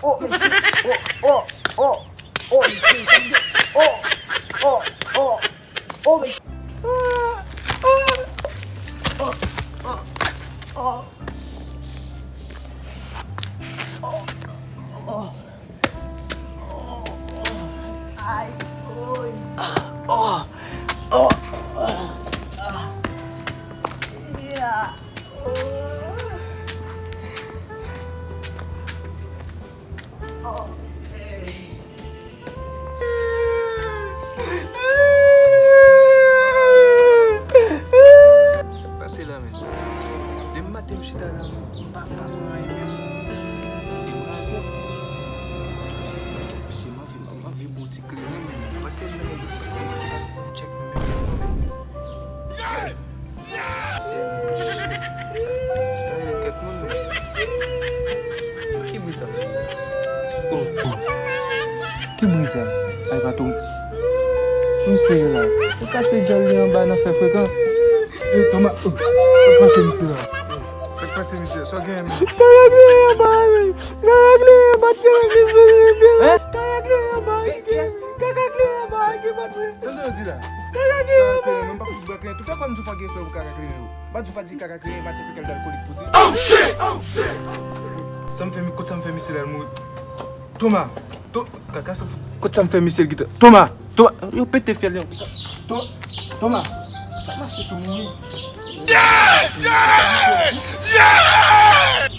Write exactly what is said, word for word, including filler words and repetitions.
Oh, mesye. Oh, oh, oh. Oh, mesye, sa m gen. Oh, oh, oh. Oh, mesye. Oh, oh, oh. Oh, oh. Ay, oy. Oh, oh, oh. Yeah. Oh. Oh. Sa k pase la, menm? Depi maten m chita la, m pa, m pa pran anyen menm. E m raze. Misye, m anvi, m anvi bon ti kleren, menm. Pandan m nan yon pase, m te pase pou m tchèk menm, menm. Se mouch. Gade kèk moun, men. Ki bri sa? Oh, oh. Ki bri sa? Ay, patwon. Misye la. Ou kase djòl li anba nan fè frekan. E, Toma. Oh. Sa k pase misye la? Sa k pase misye? Sa w genyen, men? Kaka kleren anba, men. Kaka kleren anba, kaka kleren anba. Hein? Kaka kleren anba, kaka kleren anba, ki pa t vre. Sa w di la? Kaka kleren anba. Kaka kleren, men m pa fout bwè kleren. Tout tan m di w pa gen respè pou kaka kleren yo. M pa di w pa di kaka kleren, m pa t fè kèl dalkolik pou di. Oh shit! Oh shit! Sa m fè mi-, kot sa m fè misye la, l mouri? Toma! To-, kaka sa, kot sa m fè misye l gentan? Toma! Toma! Yo pete fyèl yo. To-, Toma! Sa mache tou mouri. Yeah! Yeah! Yeah!